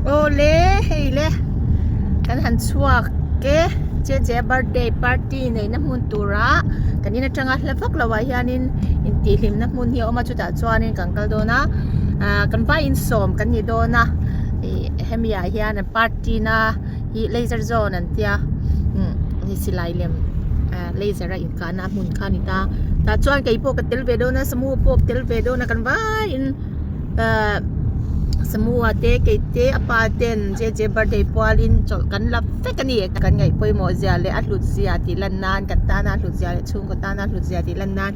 Awle hei le kan han chhuak e Jeje birthday party neihna hmun turah kan in atanga hla vak lo ah hianin intihhlimna hmun hi a awm a chutah chuanin kan kal dawn a ah kan vai insawm kan ni dawn a ih hemi ah hian an party na hi laser zone an tia umm silai lem ah laser a inkahna hmun kha a ni ta tah chuan keipawh ka tel ve dawn a samu pawh ka tel ve dawn a kan vaiin ah samu ah te kei te a pa ten J J birthday pualin chawlh kan la vek a ni kan ngaih pawimawh zia leh a hlut zia tih lan nan kan tana a hlut zia leh chhungkaw tana a hlut zia tih lan nan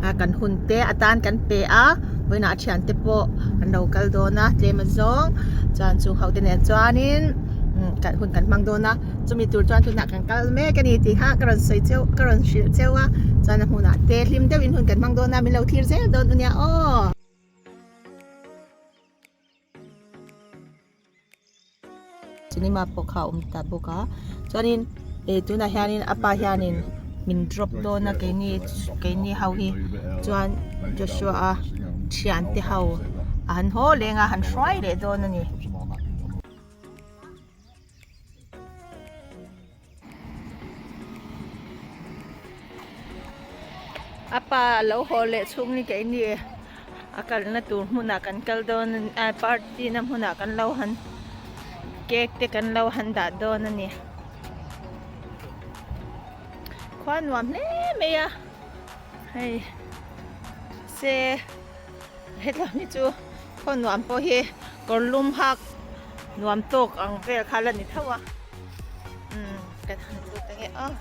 ah kan hun te atan kan pe a vawiinah a thiante pawh an lo kal dawn a tlem azawng chuan chung ho te nen chuanin kan hun kan hmang dawn a chumi tur chuan tunah kan kal mek a ni tih kha ka rawn sawi cheu ka rawn hrilh cheu a chuan a hmunah te hlim deuhin hun kan hmang dawn a min lo thlir zel dawn ania aw. Cinema pawh kha a awm ta bawk a chuanin ih tunah hianin a pa hianin min drop dawn a keini keini ho hi chuan Joshua a thiante ho a han haw leng a han hruai leh dawn a ni. A pa a lo haw leh chhung ni keini a kalna tur hmunah kan kal dawn a party na hmunah kan lo han cake te kan lo han dah dawn a ni khua nuam hle mai a hei se hetlai hi chu khaw nuam pawh hi kawr lum hak nuam tawk ang vel kha la ni tho a umm kan han lut ange aw.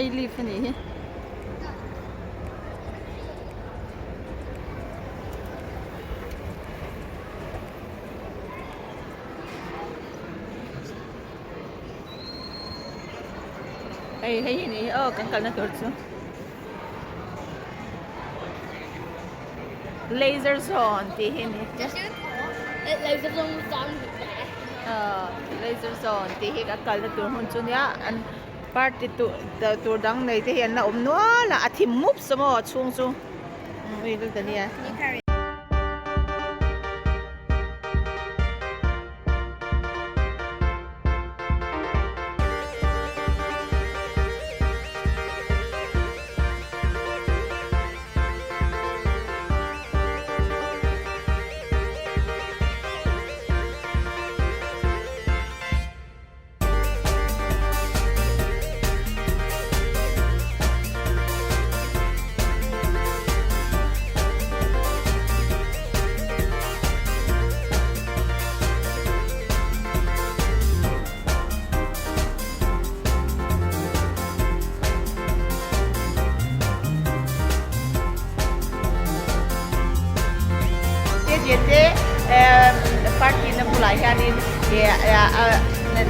Ei leaf a nih hi. Hei hei hi ni hi aw kan kalna tur chu laser zone tih hi ni Laser zone was down there. Laser zone tih hi kan kalna tur hmun chu nia an party tur dang nei te hi an la awm nual a a thim mup saw maw a chhung chu ui lut a nia. Party na bulah hianin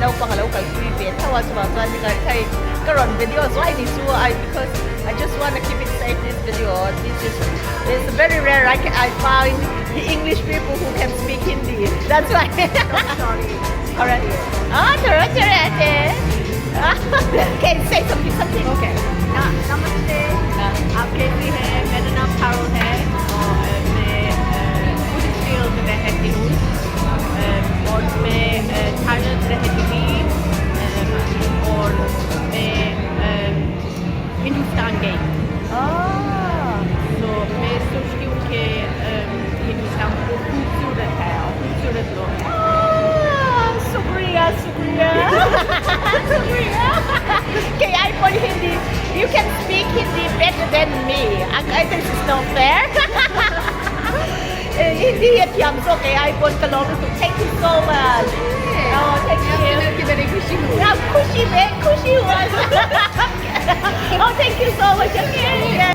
naupang a lo kalpui ve tho a chuvang chuan hei ka rawn video zuai ni chu I because I just want to keep it safe this video this is it's very rare I can I find the English people who can speak Hindi that's why alright ah thora thora ate okay say something something okay namaste आप कैसी हैं मेरा नाम पारुल है और मैं Huddersfield में रहती हूँ और मैं थाईलैंड रहती थी और मैं हिंदुस्तान गई तो मैं सोचती हूँ कि हिंदुस्तान बहुत खूबसूरत है और खूबसूरत लोग हैं। शुक्रिया शुक्रिया शुक्रिया Okay, I put Hindi. You can speak Hindi better than me. I think it's not fair. Hindi hi thiam zawk kei ai pawn ka lawm lutuk. Thank you so much. Oh, thank you. Yeah, khushi me, khushi hua. Oh, thank you so much. Okay.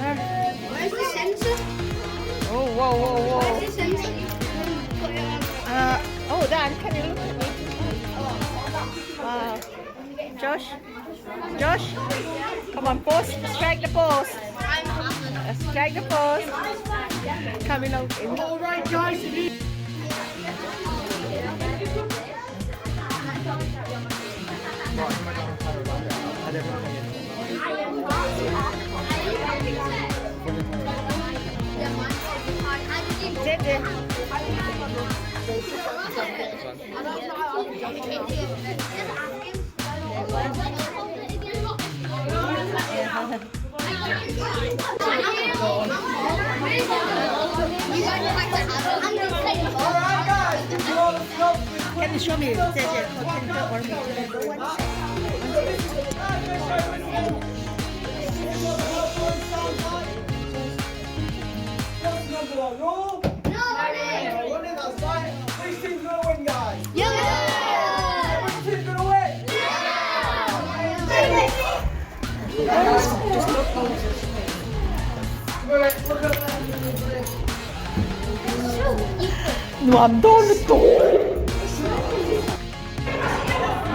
Where's the sensor? Oh, whoa, whoa, whoa. Where's the sensor? Put it on. Oh, Dan, can you look at me? Wow. Josh, Josh, come on, pose. Strike the pose. Strike the pose. Coming out. All right, guys, if you JJ. All right, guys, if you want to stop the Can you show me? JJ, can you or me? One This is what the helpline sounds like. What's number one rule? No running, that's right. Which team's gonna win, guys? Yeah! Which team's gonna win? Just look. Wait, wait, look at that. Nuam dawn lutuk.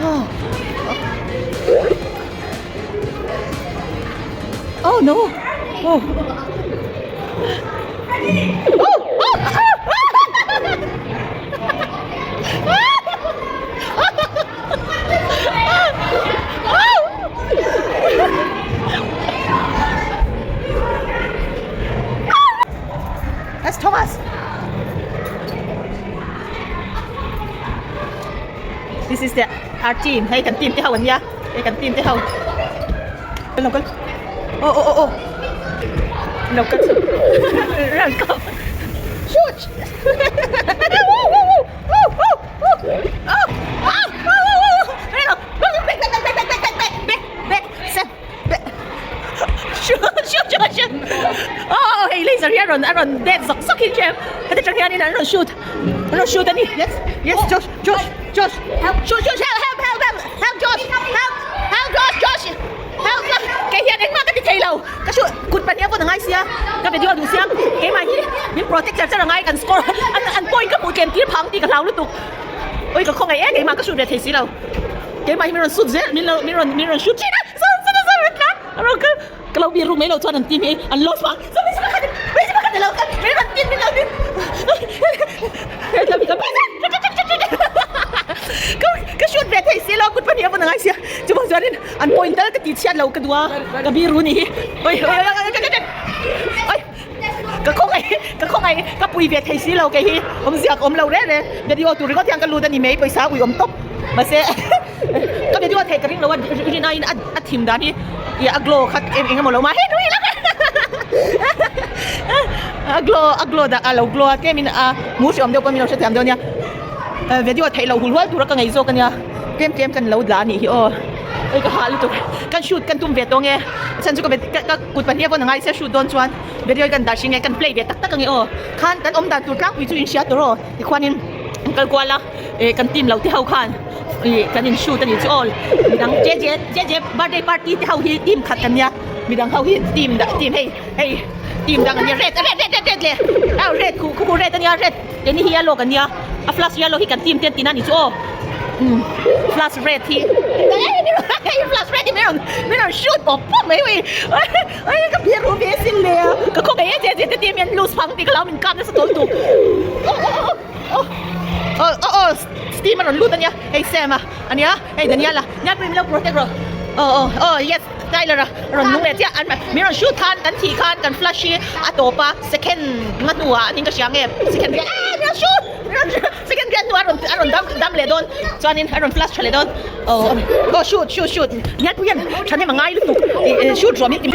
Oh. Oh no. Oh. Oh. Oh. That's Thomas. This is the our team. Hei kan team te ho an nia. Hei kan team te ho. Lo kal. Oh oh oh oh. Lo kal. Run go. Shoot. Woo woo woo. Woo woo woo. Oh. Oh. Oh oh oh. Back back back back back back back back back. Set. Back. Shoot shoot shoot shoot. Oh, hei laser hi a rawn a rawn det zawk zawk hi chem. Heti tang hianin an rawn shoot. An rawn shoot a ni. Yes. Yes, Josh, Josh, Josh. Help. Shoot, shoot, help, help, help, help. Help Josh. Help. Help Josh, Josh. Help. Kei hian engmah ka ti thei lo. Ka shoot kut pahnih a vawn a ngai sia. Ka video a duh sia. Keimah hi min protect char char a ngai kan score. An an point ka hmuh tlem tir phang tih ka hlau lutuk. Oi ka khawngaih em keimah ka shoot ve thei si lo. Keimah hi min rawn shoot zel min lo min rawn min rawn shoot thin a. Sawn sawn sawn rawn tlan. A rawn kal ka lo bih ru mai lo chuan an team hi an lost vang. Sawn hmeichhe pakhat hmeichhe pakhat a lo kal min rawn tin min lo tin. Ka ka shoot ve thei si lo kut pahnih a vawn a ngai sia. Chuvang chuanin an point tal ka tih chhiat lo ka duh a ka bih ru ni hi. Oi oi oi oi oi oi ka khawngaih ka khawngaih ka pui ve thei si lo kei hi awmzia ka awm lo reng reng video tur ringawt hian ka lut a ni mai pawisa ui awm tawp mahse ka video theih ka ring lo a rin aiin a thim dan hi ih a glow kha eng eng emaw lo mah he nui lak a glow a glow dah a lo glow a tlem in a hmu hri awm deuh pawh min lo hrethiam dawn nia video theih loh hul hual tura ka ngei zawk a nia tlem tlem kan lo dah a nih hi aw oi ka hah lutuk kan shoot kan tum ve tawh nge a chhan chu ka ka kut pahnih a vawn a ngai sia shoot dawn chuan video hi kan dah hring nge kan play ve tak tak ange aw khan kan awm dan tur tlangpui chu in hria tur aw tikhuanin an kal kual a eh kan team lo te ho khan ih kan in shoot a nih chu aw midang je je je je birthday party te ho hi team khat kan nia midang ho hi team dah team hei hei team dang an nia red red red red red leh aw red khu khu red a nia red keini hi yellow kan nia a flash yellow hi kan team te an tihna a nih chu aw umm flash red hi flash red hi min rawn min rawn shoot pawp pawp mai mai ai ka bia ru ve sin le a ka khaw ngei e je je te team hian lose phang tih ka lo min kap nasa tawl tuk aw aw aw aw aw steam a rawn lut a nia hei Sam a ania hei Daniel a Daniel pawh hi min lo protect rawh aw aw aw yes Tyler a rawn nung leh chiah an min rawn shoot khan kan thih khan kan flash hi a tawp a second nga hnuah a ning ka hria nge second riat ah min rawn shoot min rawn shoot second riat hnuah a rawn a rawn dam dam leh dawn chuanin a rawn flash tha leh dawn aw aw shoot shoot shoot Daniel pawh hian thahnem a ngai lutuk ih shoot rawh min ti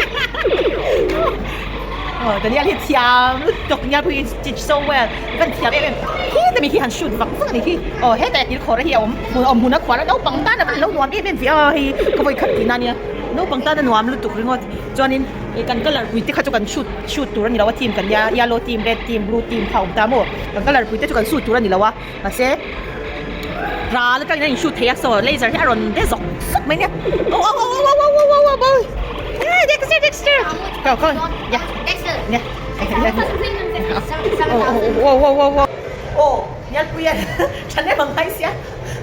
aw Daniel hi thiam lutuk Daniel pawh hi teach so well van thiam em em khi te mi khi han shoot vak vak a ni khi aw hetah thil khawrh hi a awm hmun awm hmun a khuar a naupang tan a van lo nuam em em ve a hei ka vawi khat tihna ania naupang tan a nuam lutuk ringawt chuanin ih kan colour pui te kha chu kan shoot shoot tur a ni lo a team kan nia yellow team red team blue team kha a awm ta maw kan colour pui te chu kan shoot tur a ni lo a mahse ral atangin a in shoot thei a saw laser hi a rawn de zawk zawk mai nia aw aw aw aw aw aw aw aw aw. Dexter Dexter go go yeah Dexter. yeah 7,357,000. Whoa whoa whoa whoa aw Nialpuian thahnem ang ngai sia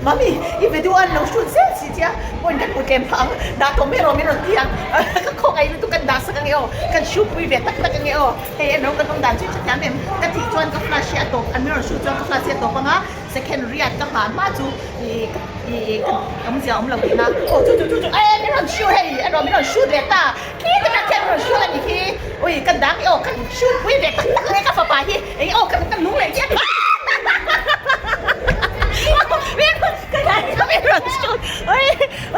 Mummy i video an lo shoot zel si tia point kan put lem phah ang dah tawh mai rawh min rawn ti ang ka khawngaih lutuk kan dah sak ange aw kan shoot pui ve tak tak ange aw hei en rawh kan awm dan chu i hrethiam em ka tih chuan ka flash hi a tawp an min rawn shoot chuan ka flash hi a tawp anga second riat ka hmah hma chu ih ih ka awmzia awm lo tihna aw chu chu chu chu eh min rawn shoot hei en rawh min rawn shoot leh ta khi te tak hian min rawn shoot a ni khi ui ka dang aw ka shoot pui ve tak tak hle ka fapa hi eng aw ka ka lung leh chiah min rawn shoot ui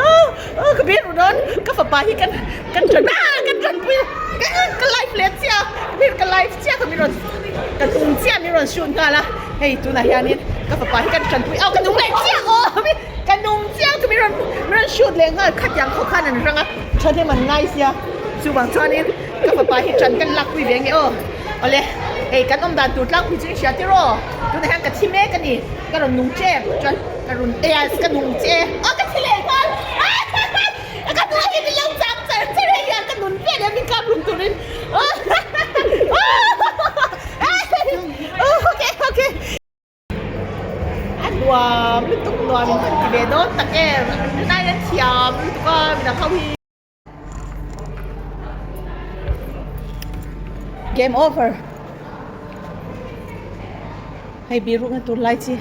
aw aw ka biru dawn ka fapa hi kan kan ṭan kan ṭanpui ka live leh chiah ka live chiah ka min rawn ka hnung chiah min rawn shoot nghal a hei tunah hianin ka fapa hi kan tanpui aw ka nung leh chiah aw ka nung chiah chu min rawn min rawn shoot leh nghal khatiang khaw khan an rang a thahnem an ngai sia chuvang chuanin ka fapa hi tan kan lakpui ve nge aw awle hei kan awm dan tur tlangpui chu i hria tir aw tunah hian ka thi mek a ni ka rawn nung tep chuan ka rawn yes ka nung che aw ka thi leh nghal ka hnuai hi min lo cham char char hei hian ka nun vel hian min kap hlum turin okay okay a nuam lutuk nuam in kan ti ve dawn tak em tunai an thiam lutuk a midang ho hi game over hei birukna tur lai chi.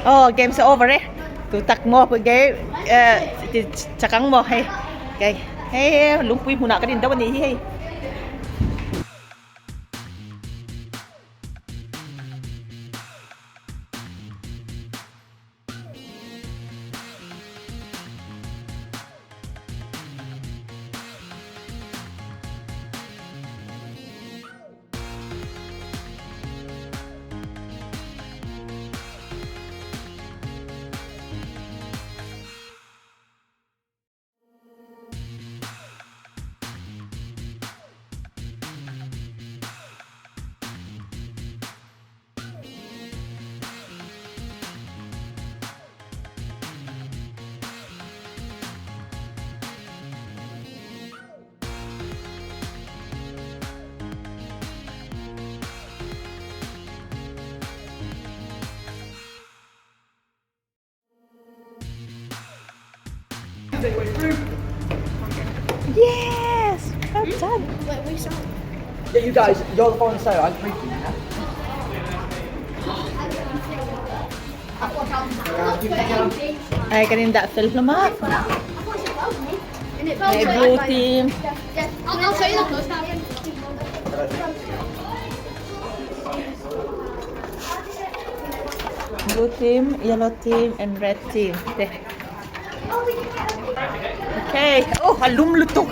Oh games over e tu tak maw game ti chakang maw hei kei hei lungpui hmunah kan in deuh a nih hi hei. Yes! Well done! Wait, we saw. Yeah, you guys, you're the foreign side, I'm preaching. Ay, kan in dah fel hlawm a. May blue team. I'll show you the poster. Blue team, yellow team and red team te. Okay. Oh, a lum lutuk.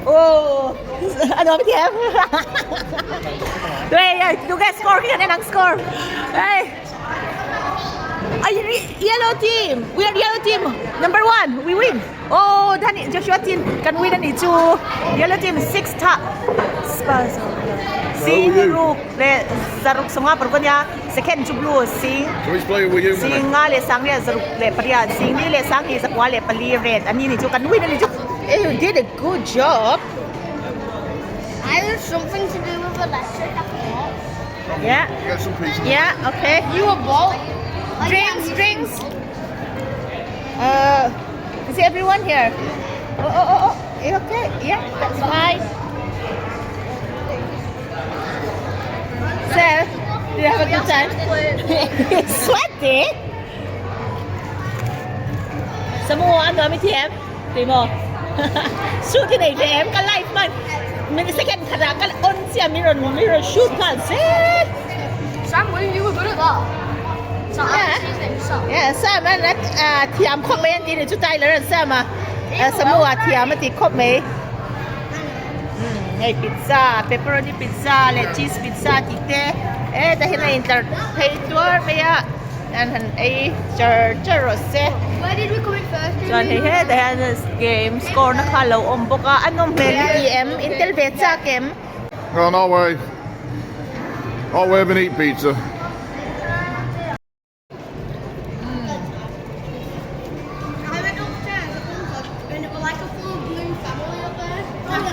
Oh, ano ang TM? Wait, you guys score kan ang score. Hey. Ay, yellow team. We are yellow team. Number one, we win. Oh, Danny, Joshua team kan win ani chu. Yellow team 6 ta. Sing ruk le zaruk songa par konya second chu blue sing So which player were you, sing mummy? nga le sang le zaruk le pariat sing ni le sang ni zakwa le pali red ani ni chu kan win ani chu. Hey, you did a good job. I have something to do with electric. I forgot. Yeah. Get some pizza. Yeah, okay. You a bolt? Drinks, drinks. Is everyone here? Oh, oh, oh, oh. Eh, okay. Yeah, that's fine. So, did you have a good time? It's sweaty. Samu ano ami TM? Timo. Shoot in ATM ka live man. Min second khara ka on sia mirror mirror shoot ka set. Sam, when you were good at that. Sam, Yeah. his name Sam. Yeah, Sam an thiam khawp mai an ti ni chu Tyler an Sam a Samu a thiam a ti khawp mai. Hei pizza, pepperoni pizza leh cheese pizza tih te e tah hian a intlar phei tuar mai a an han ei char char rawh se. Where did we come in first? Chuan hei hetah hian game score na kha a lo awm bawk a, a nawm hmel hi ti em intel ve chak em. No, no way. I'll have and eat pizza.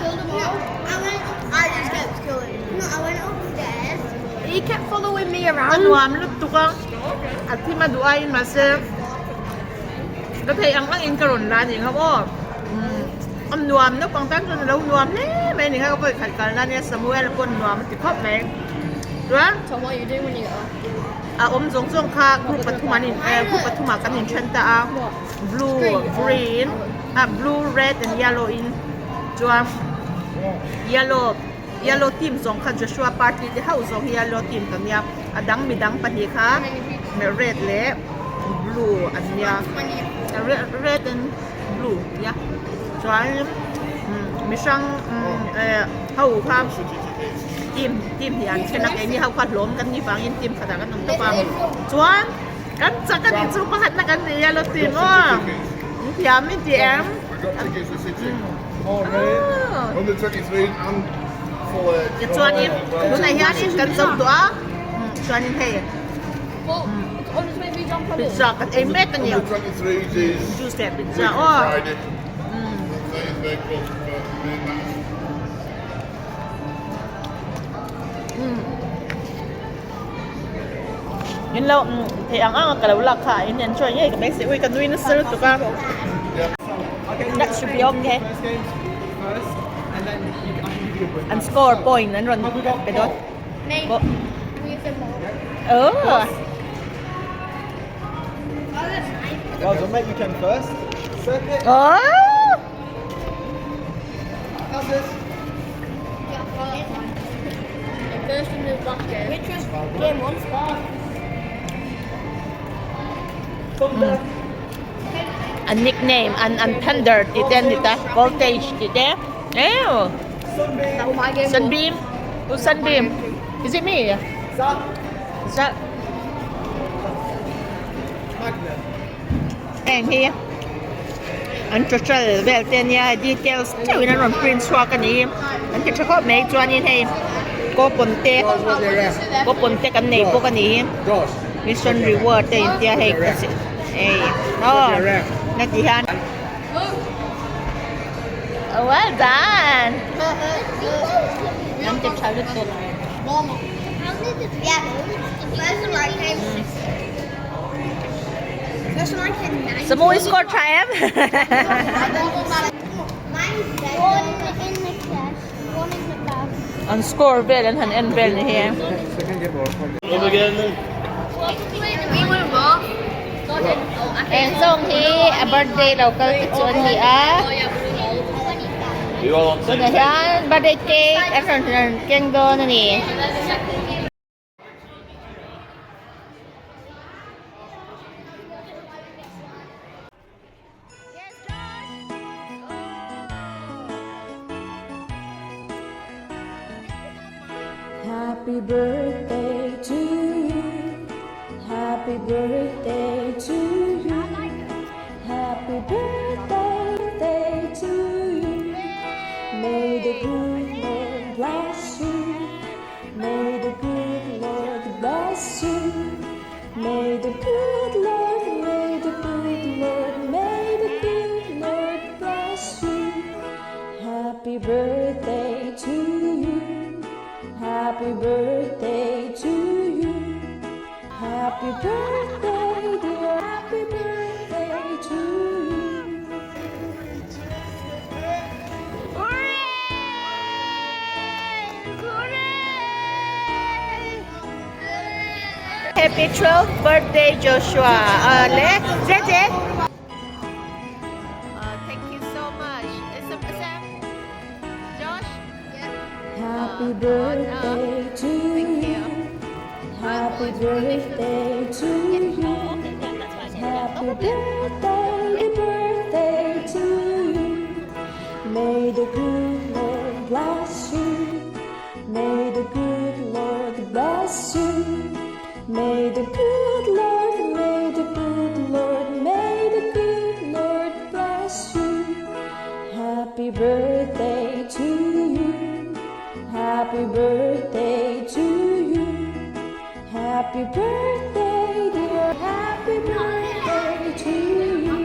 killed them all. I went I just kept killing. No, I went upstairs. He kept following me A around. nuam lutuk a, a thim a duh aiin mahse ka theih ang angin ka rawn la nih kha aw. A nuam naupang tan chuan a lo nuam hle mai nih kha ka vawikhat kalna ania Samuel pawn nuam a ti khawp mai. Chuan a awm zawng zawng kha group pathum an in eh group pathumah kan inthen ta a blue green ah blue red and yellow in chuan yellow yellow team zawng kha Joshua party te ho zawng hi yellow team ka nia a dang midang pahnih kha red leh blue an nia red and blue nia chuan mihrang eh ho kha team team hnih an then a keini ho kha hlawm kan nih vangin team khatah kan awm tawp a chuan kan chak a nih chu pakhatna kan ni yellow team aw in thiam i ti em. Tichuanin tunah hianin kan zo tawh a chuanin hei pizza kan ei mek a ni juice leh pizza aw. In lo thei ang ang a ka lo lak kha in enjoy ngei ka beisei ui ka nui nasa lutuk a that should be okay an score point an rawn pe dawn oh oh An nickname an an thunder tih te an ni ta voltage tih te eww sunbeam u sunbeam is it me za heng hi an total vel te ania details theuh in an rawn print chhuak a ni an ti tha khawp mai chuanin hei coupon te coupon te kan nei bawk a ni mission reward te intia hei hei aw na ti hian well done an ti tha lutuk. Samu score tha em? An score vel an han en vel ni hi. Eng zawng hi a birthday lo kal te chu an ni a. Tunah hian birthday cake an rawn keng dawn a ni. Happy birthday to you Happy birthday to you Happy birthday to you May the good Lord bless you May the good Lord bless you May the good Lord May the good Lord May the good Lord bless you Happy birthday to you Happy birthday to you Happy birthday dear Happy birthday to you Happy 12th birthday Joshua le Jeje Thank you so much Sam Josh Happy birthday to you Happy birthday to you Happy birthday birthday to you May the good Lord bless you May the good Lord bless you May the good Lord May the good Lord May the good Lord bless you Happy birthday to you Happy birthday to you Happy birthday dear Happy birthday to you.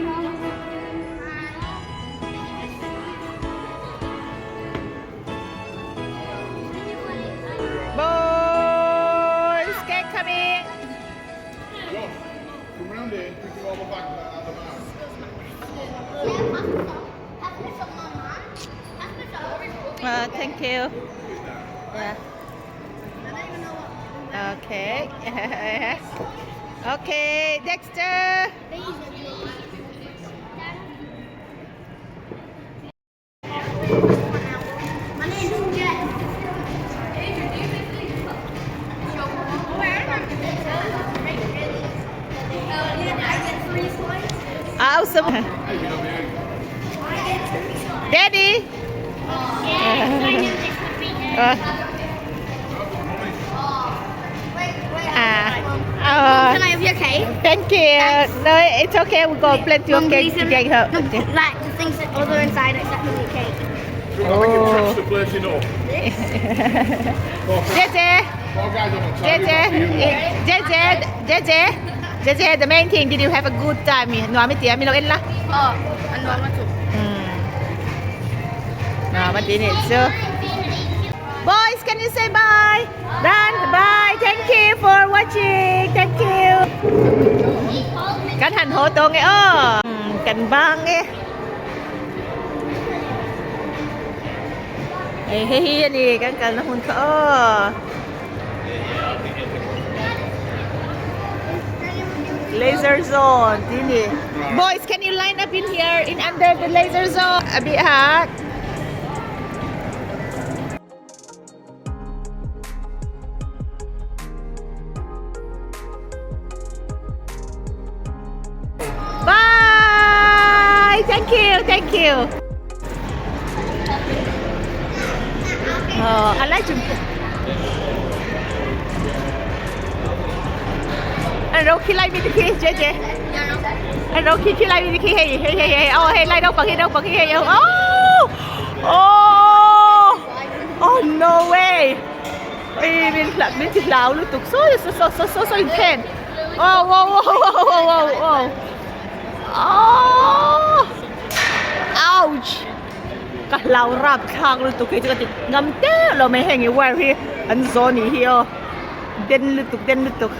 Thank you. Yeah. Okay. Okay, Dexter. My name's Jen. Awesome. Daddy. Can I have your cake? Thank you. No, it's okay. We got plenty of Mum, cake please to get her. No, like the things that other inside except for the cake. I think you've trashed the place enough. JJ, Four guys on the target, JJ, not for you lot. JJ, JJ, JJ. The main thing, did you have a good time? หนัวไม่เตี๋ยมีเราเอ็นละ Oh, and normal too. หนัวไม่ตีนี่ so boys can you say bye done bye thank you for watching thank you กันหันโหตรงไงอ้อกันบ้างไงเฮ้ยเฮ้ยนี่กันกันนะคุณเขาอ้อ Laser zone ที่นี่ Boys can you line up in here in under the laser zone อภิฮัก Bye thank you thank you Oh, I like to อันเราคิดไล่มีตะกี้เจ๊เจ๊อันเราคิดคิดไล่มีตะกี้เฮ้ยเฮ้ยเฮ้ยเฮ้ยเอาเฮ้ยไล่ดอกปักเฮ้ยดอกปักเฮ้ยเฮ้ยโอ้โอ้ oh no way เอ้ยมินหลับมินจิลาวลูกตุก so so so so so so intense oh wow wow wow wow wow oh ouch ก็เรารับทางลูกตุกเฮ้ยจะติดงำเต้เราไม่แห้งไว้พี่อันโซนี่เฮียเด่นลูกตุกเด่นลูกตุก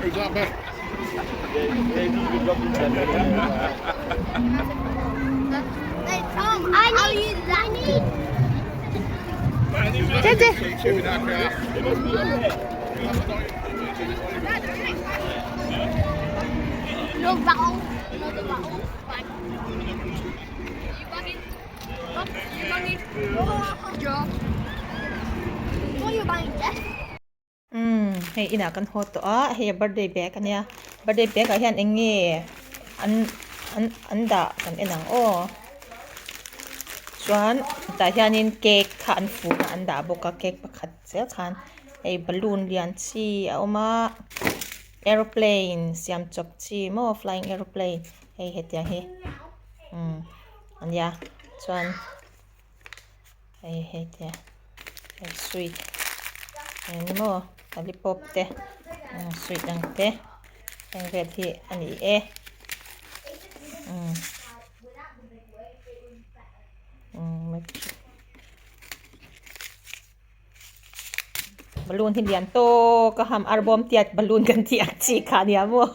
Who's that, Ben? Hey, Tom, I need, I need. เจ๊เจ๊ Two in that car. No battle. Another battle. Bang. You banging. You banging. Job. What are you banging, Jeff? อืมเฮ้ยอินากันโฮตัวอ่ะเฮ้ย birthday bag อันเนี้ย birthday bag อ่ะเฮียนเองเงี้ยอันอันอันดากันเอ็นังโอ้ชวนแต่เฮียนินเค้กค่ะอันฟูอันดาบอกกับเค้กประคัดเสียคันไอ้บอลลูนเลียนชีเอามา aeroplane เสียมจบชีโม่ flying aeroplane เฮ้ยเฮ็ดยังเฮ้อืมอันยาชวนเฮ้ยเฮ็ดยังเฮ้ย sweet อันโม่ lollipop เต sweet อังเต eng vel hi ani e balloon hi lian to ka ham arbawm tiat balloon kan tih ang chi kha nia maw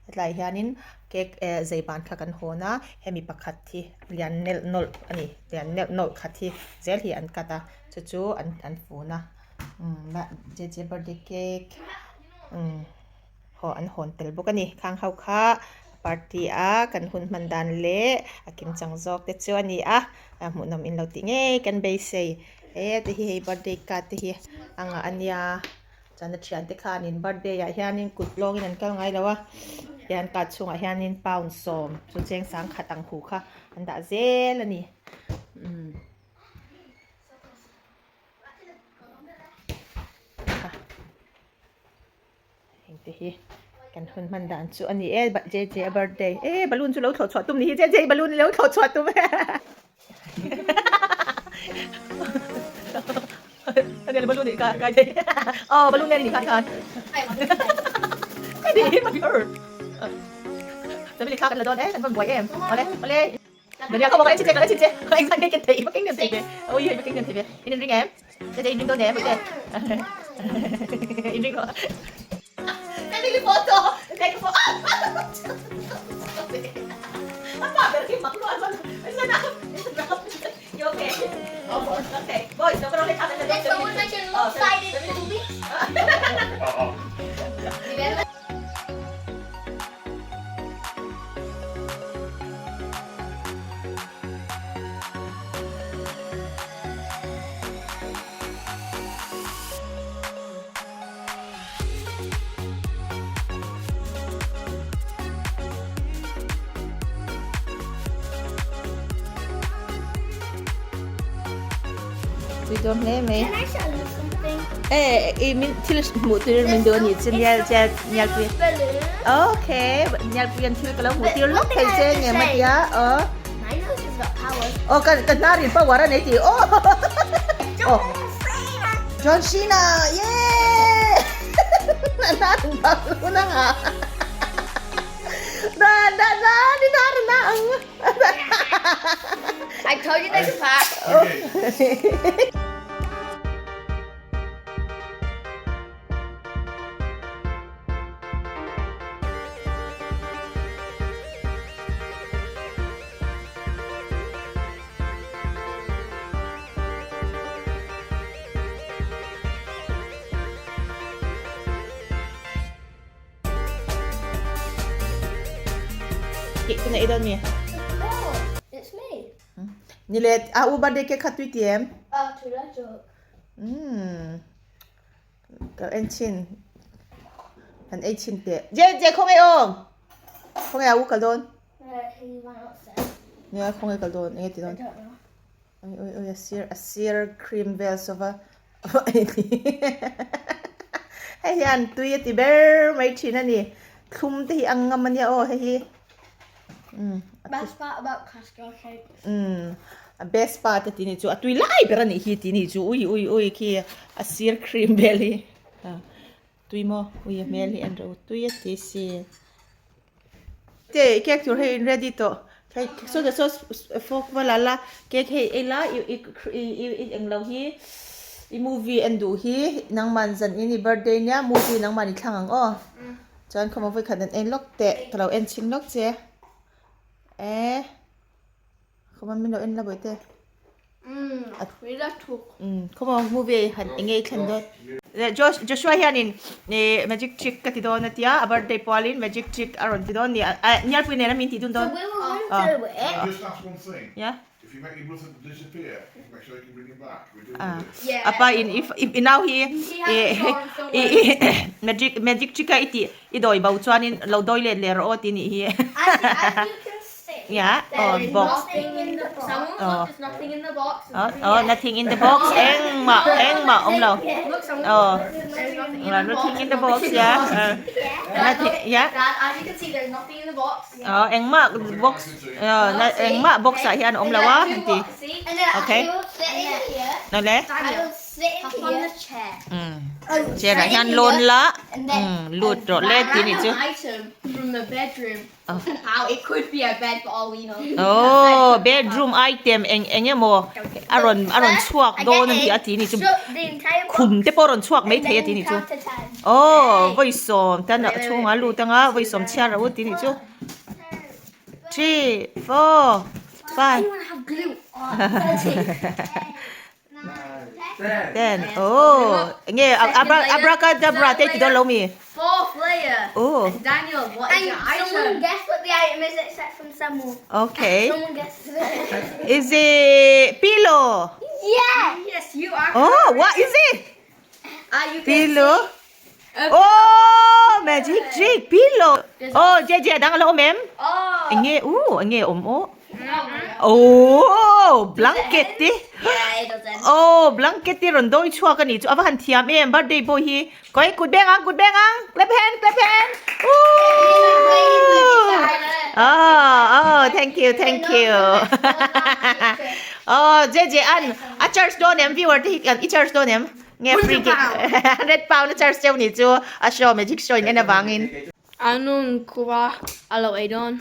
hetlai hianin cake eh zei ban kha kan hawn a hemi pakhat hi lian nelh nawlh ani lian nelh nawlh khat hi zel hi an cut a chu chu an an fun a umm J J birthday cake umm haw an hawn tel bawk ani khang ho kha party a kan hun hman dan leh a kim chang zawk te chu ani a a hmuhnawm in lo tih ngei kan beisei e ti hi hei birthday card te hi a ngah ania chuan a thian te khanin birthday ah hianin kut lawngin an kal ngai lo a hian card chhungah hianin pound sawm chu cheng sang khat ang hu kha an dah zel ani umm heng te hi kan hun hman dan chu ani e J J a birthday e balloon chu lo thlawh chhuah tum ni hi J J balloon lo thlawh chhuah tum อันนี้ balloon นี่ค่ะค่ะอ๋อ balloon เนี่ยนี่ค่ะค่ะไม่ดีมันเออจะไม่ได้ฆ่ากันเลยโดนเอ๊ะฉันเป็นบวยเอ็มมาเลยมาเลย Daniel không có chị chị chị anh sang cái cái thấy cái cái thấy ôi cái cái thấy in ring em chị chị in ring đâu nè bây giờ in ring rồi Family photo take a photo Apa berarti maklu apa sana You okay? Okay. Boys, no problem. Did someone mention lopsided movie? Tui dawn hle mai. Can I show you something? E i min thil hmuh tir min dawn ni chu nial che nial pui. Balloon. Okay, nial pui an thil ka lo hmuh tir lawk thei che nge ma tia. Aw. My nose has got powers. Aw ka ka hnar in power a nei tih. Aw. John Cena. John Cena. Yay! A hnar in balloon a ngah. Na na na ni hnar na ang. I told you they could pass. Cake chu na ei dawn mi? It's me. Ni le a u birthday cake kha tui ti em? Oh, tui lai zawk. Umm. Ka en chin. An ei chin teh. Je je khaw ngei aw. Khaw ngei a u kal dawn. Nia khaw ngei kal dawn enge ti dawn. Oi oi oi a sir a sir cream vel sova hei hian tui a ti ber mai thin a ni thlum te hi a ngam a nia aw hei hi umm Best part about custard cake. Umm a best part a ti ni chu a tui lai ber a nih hi ti ni chu ui ui ui khi a sir cream vel hi tui maw ui a hmel hi en rawh u tui a ti si. Te cake tur hei in ready tawh hei saw ta saw fork va la la cake hei ei la i i i i englo hi i movie en duh hi nangman zan in i birthday nia movie nangman i thlang ang aw chuan khawma vawikhat an en lawk teh ka lo en chhin lawk che eh khawma min lo en la bawihte. Khawmaw movie han eng nge i thlen dawn. Joshua hianin magic trick ka ti dawn a tia a birthday pualin magic trick a rawn ti dawn ni a Nialpui nen a min tih dun dawn. A pa in i nau hi magic magic trick a i tih i dawi bo chuanin lo dawi let leh rawh aw ti nih hi. Yeah, oh box. Oh. Oh, nothing in the box. Engmah, engmah awm lo. Oh. Nothing in the box, yeah. Nothing, yeah. Oh, engmah box. Oh, engmah box ah hian awm lo a an ti. Okay. Nole. Chair ah hian lawn la. Lut rawh le ti nih chu. Oh bedroom item eng eng emaw a rawn a rawn chhuak dawn a ni a tih ni chu khum te pawh a rawn chhuak mai thei a tih ni chu aw vawi sawm tan a chhungah a lut anga vawi sawm chhiar a u tih ni chu 3 4 5 Ten oh enge abracadabra te ti dawn lo mi? Fourth layer. Oh. And Daniel, what is your item? Someone guess what the item is except from Samuel. Okay. Someone guess. Is it pillow? Yeah. Yes, you are. Oh, what is it? Are you Pillow? Oh, magic trick pillow. Oh, je je dang lo mem. Oh. Enge u, enge om o. Oh, blanket te. Yeah, it doesn't. Oh, blanket te rawn dawi chhuak a nih chu a va han thiam em birthday boy hi. Kawih kut beng ang, kut beng ang. Clap hand, clap hand. Ooh. Oh, oh, thank you, thank you. Oh, je je an a charge dawn em viewer te hi i charge dawn em? Nge free cake 100 pound a charge cheu nih chu a show magic show in en avangin. Anung kua a lo ei dawn.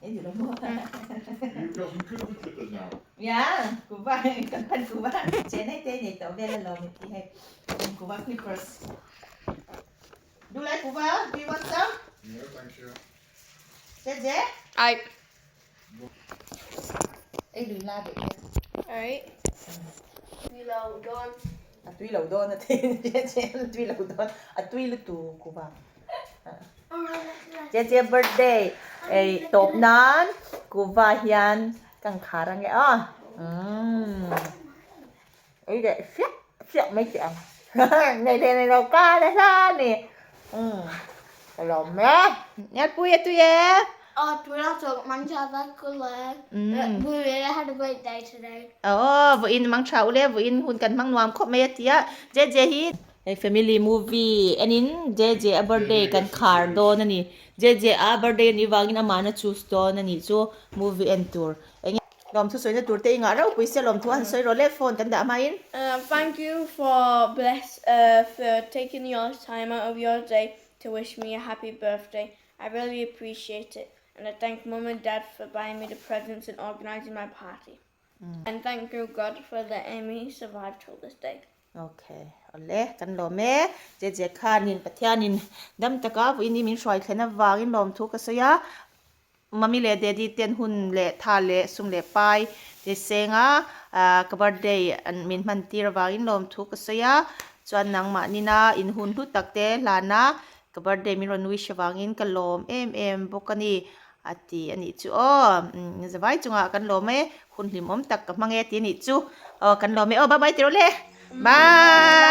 You've got some Cuba clippers now. Yeah, kuva kan pan kuva chenai te nei to vel alawm i ti hei kuva clippers. Do you like kuva? Do you want some? No, thank you. Jeje? I. Ei lui la deuh hian. Alright. Tui lo dawn. A tui lo dawn a ti Jeje a tui lo dawn a tui lutu kuva. Jeje birthday ei tawp nan kuva hian ka ang khar ange aw. Umm. Ei leh fiak fiak mai teh ang. Nei leh nei lo ka la hla a ni. Umm. Ka lawm e. Ngelpui a tui e. Aw tunah chuan mang tha vek u le. We really had a great day today. Aw vawiin mang tha u le vawiin hun kan hmang nuam khawp mai a ti a. Jeje hi hei family movie enin Jeje a birthday kan khar dawn a ni. Jeje a birthday a nih vangin amahna choose dawn a nih chu movie en tur. Enge lawmthu sawina tur te i ngah rauh pui sia lawmthu han sawi rawh le phone kan dah hmain. Thank you for bless for taking your time out of your day to wish me a happy birthday. I really appreciate it and I thank mum and dad for buying me the presents and organising my party. And thank you God for letting me survive till this day. Okay, awle kan lawm e. Jeje khanin Pathianin dam taka vawiin i min hruai thlen avangin lawmthu ka sawi a. Mummy leh Daddy ten hun leh tha leh sum leh pai te senga ka birthday an min hman tir avangin lawmthu ka sawi a. Chuan nangmah nina in hun hlu tak te hlana Ka birthday min rawn wish avangin ka lawm em em bawk a ni a ti a nih chu aw zavai chungah kan lawm e hun hlimawm tak ka hmang e ti a nih chu aw kan lawm e aw bye bye ti rawh le bye.